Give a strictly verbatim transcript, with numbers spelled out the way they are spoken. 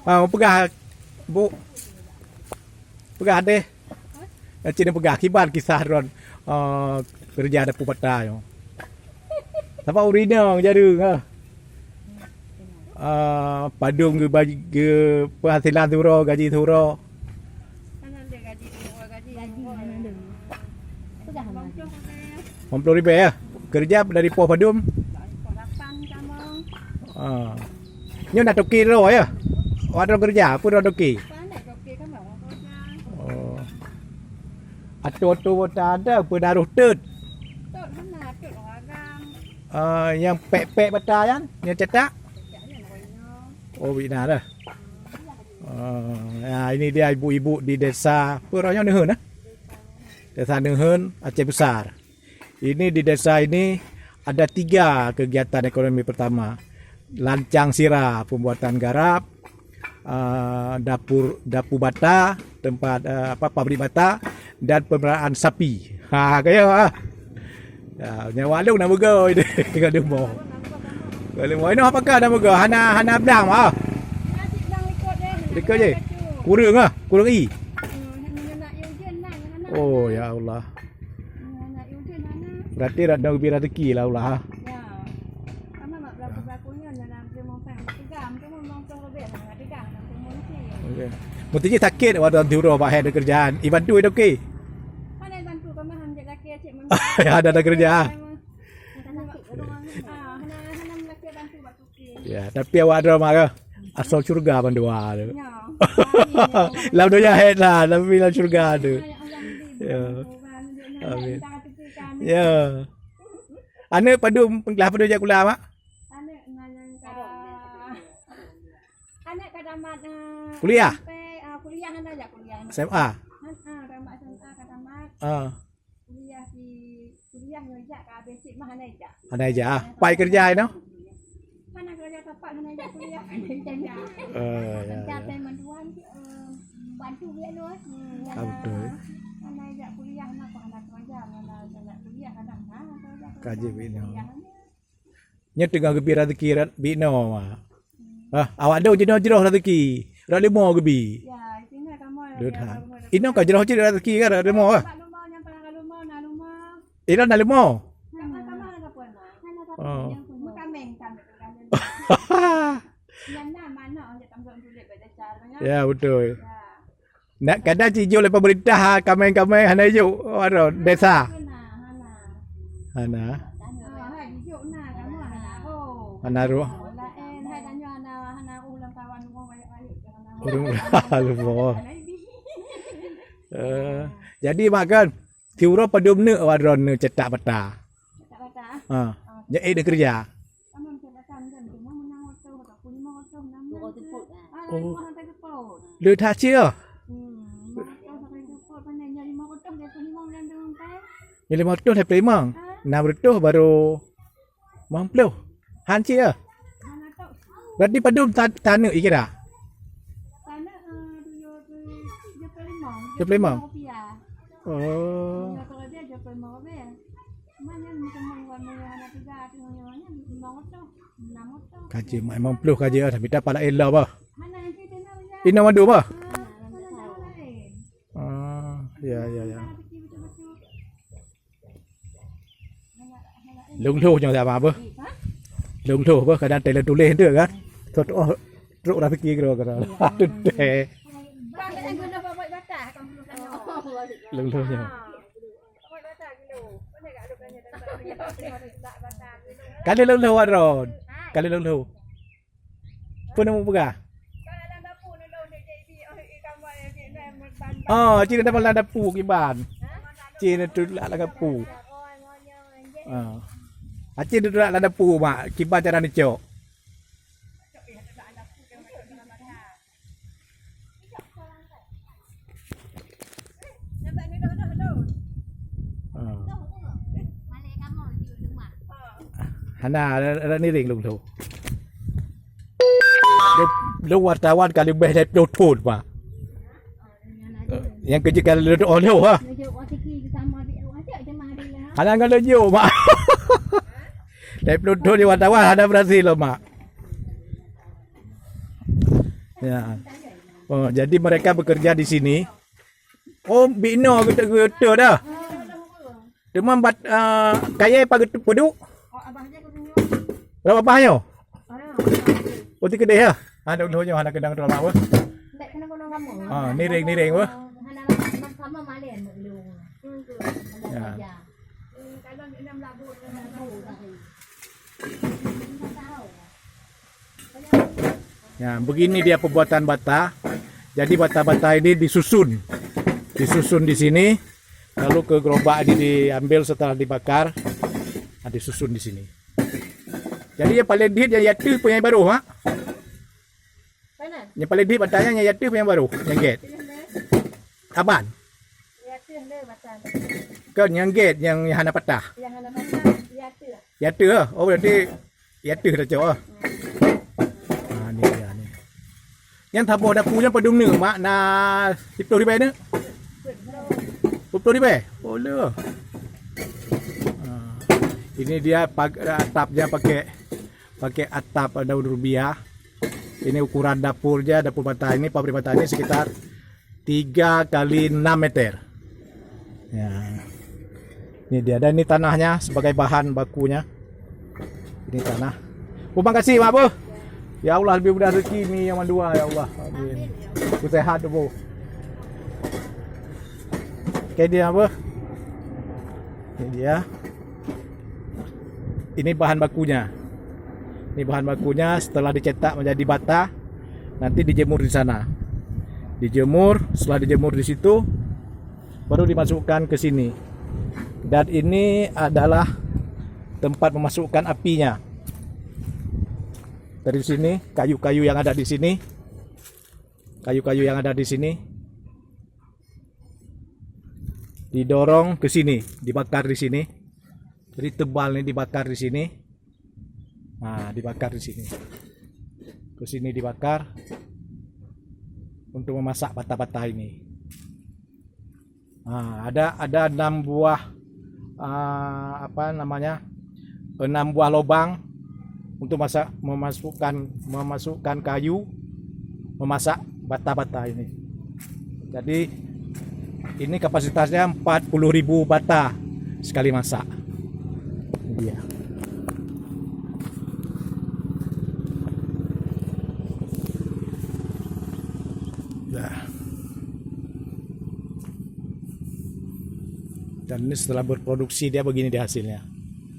Ah, peugah, Bu. Peugah deh. Cit peugah kiban kisah droen, eh, keureuja dapu bata nyoe. Sabab ureueng inong jareueng, ha. Ah, padum geuba-, geu-, peuhasilan siuroe, gaji siuroe. Limong ploh ribèe, ya. Keureuja dari poh padum? Ah. Nyoe na toke droe, ya? Awak droe keureuja, peue droe toke? Oh. Atô-atô bata ada, peue daroh teut? Ah, nyang pèk-pèk bata nyan, nyang cetak? Oh, bina dah. Ah, ya, ini dia ibu-ibu di desa, peue roh nyoe Neuheun, eh? Desa Neuheun, Aceh Besar. Ini di desa ini ada tiga kegiatan ekonomi pertama. Lancang sira pembuatan garap, ah, dapur, dapu bata, tempat, ah, apa, pabrik bata, dan pemeliharaan sapi. Ha, kaya, ah. Ya, nyawa lôn na meugo ini. Kalau mau. Kalau mau. Ini apa kah na meugo? Hana, hana blang, ah. Likot je. Kurang, ah. Kurang i. Oh, ya Allah. Berarti dak dong bi rezeki lah ulah, ah. Okey. Mesti je sakit waktu anti uroe bak hai ada kerjaan. Ibantu itu okey. Ada, ada kerja. Ya, tapi awak drama ke? Asal syurga bandua tu. Lam dunia hai lah, tapi lam syurga tu. Ya. Amin. Ya. Aneuk padum, padum jak kuliah, Mak? Aneuk na nyang ka, aneuk ka tamat, eh, kuliah? S M P, ah, kuliah hana jak kuliah. S M A? Han, ah, tamat S M A ka tamat. Ah. Kuliah di, kuliah nyoe jak ka habéh cit mah hana jak. Hana jak, ah. Pai kerja inoe? Hana kerja tempat, hana jak kuliah, hana jak. Oh, ya, ya. Kerja bantuan, eh, bantu biar luas. Ah, betul. Hana jak kuliah, hana, hana kerja, hana, hana kuliah, hana, hana kerja. Kaji bina. Nyoe teungoh geubi rezeki rat-, binoe, Mak. Ah, awak dong jinoe jroh rezeki. Rat leumo geubi. Ya, inoe ka jroh cit rezeki kan, rat leumo, ah. Inoe na leumo. Oh. Ya, betul. Nak kadang ci jok lé pemerintah, ha, kaméng-kaméng hana jok, waduh, desa. Hana. Hana roh. Ureueng leumo. Eh, jadi mak kan, siuroe padum neuk awak droeneuh cetak bata? Cetak bata? Ha. Oh. Jadi, eh, dia kerja? Oh. Le that cit ah. Nyoe lima reutôh lhèe ploh limong. Nam reutôh baru limong ploh. Han cit ah. Berarti padum ta-, taneuk ikira? Tujoh ploh limong. Oh. Kaji mak limong ploh kaji ah, tapi tak pala ella bah. Ina madu bah. Ah, ya, ya, ya. Lôn lhôh nyoe sama bah. Lôn lhôh bah, kadang teuh lôn tuléh tu kan. Trok, oh, trok rezeki kira-kira. Aduh deh. Lôn lhôh nyoe. Kali lôn lhôh, Ron. Kali lôn lhôh. Peue nama peugah? Oh, cit dapat lam dapu kiban. Cit tulak lam dapu. Ah. Acit tulak lam dapu mak, kiban cara neucok. Ah. Hana, ada, ada niring lôn tu. Lôn, lôn wartawan ka leubeh dari ploh thon, Pak. Nyang keuh jeuet ka lôn tuoh, Pak. Hana ngon lôn jok, Pak. Dari ploh thon di wartawan hana berhasil lôn, Pak. Ya. Oh, jadi mereka bekerja di sini. Oh, binoe geuto-geuto dah. Teuma bat, ah, kayèe pa geuto peuduek? Lam babah nyoe? Oh, ti keudeh ya? Ada ulun nyoe hana keudang tu lama apa? Ah, niring-niring apa? Ya. Ya, begini dia pembuatan bata. Jadi bata-bata ini disusun. Disusun di sini, lalu ke gerobak ini diambil setelah dibakar. Nah, disusun di sini. Jadi yang paling dihit yang jatuh pun yang baru, ha? Nyang paling dihit bata nyan nyang jatuh pun yang baru, nyang gét. Saban. Kan nyang gét, nyang hana patah. Jatuh, oh, berarti jatuh dah, cok, ah. Ha, ni dia ni. Nyang saboh dapu nyan padum ni, mak, na siploh ribèe ni? Siploh ribèe? Oh, le. Ha. Ini dia pag-, atapnya pakai, pakai atap daun rubia. Ini ukuran dapurnya, dapur bata ini, pabrik bata ini sekitar tiga kali enam meter. Ya. Ini dia. Dan ini tanahnya sebagai bahan bakunya. Ini tanah. Terima kasih, Mak Beuh. Ya Allah, lebih mudah rezeki ni yang mandua, ya Allah. Amin. Sehat tu, Bu. Oke, dia apa? Ini dia. Ini bahan bakunya. Ini bahan bakunya, setelah dicetak menjadi bata, nanti dijemur di sana. Dijemur, setelah dijemur di situ, baru dimasukkan ke sini. Dan ini adalah tempat memasukkan apinya. Dari sini, kayu-kayu yang ada di sini, kayu-kayu yang ada di sini didorong ke sini, dibakar di sini. Jadi tebal ni dibakar di sini. Ha, dibakar di sini. Ke sini dibakar untuk memasak bata-bata ini. Ha, ada, ada enam buah, ah, apa namanya, enam buah lubang untuk masak, memasukkan, memasukkan kayu, memasak bata-bata ini. Jadi, ini kapasitasnya empat puluh ribu bata sekali masak. Ini dia. Dah. Dan ini setelah berproduksi, dia begini dia hasilnya.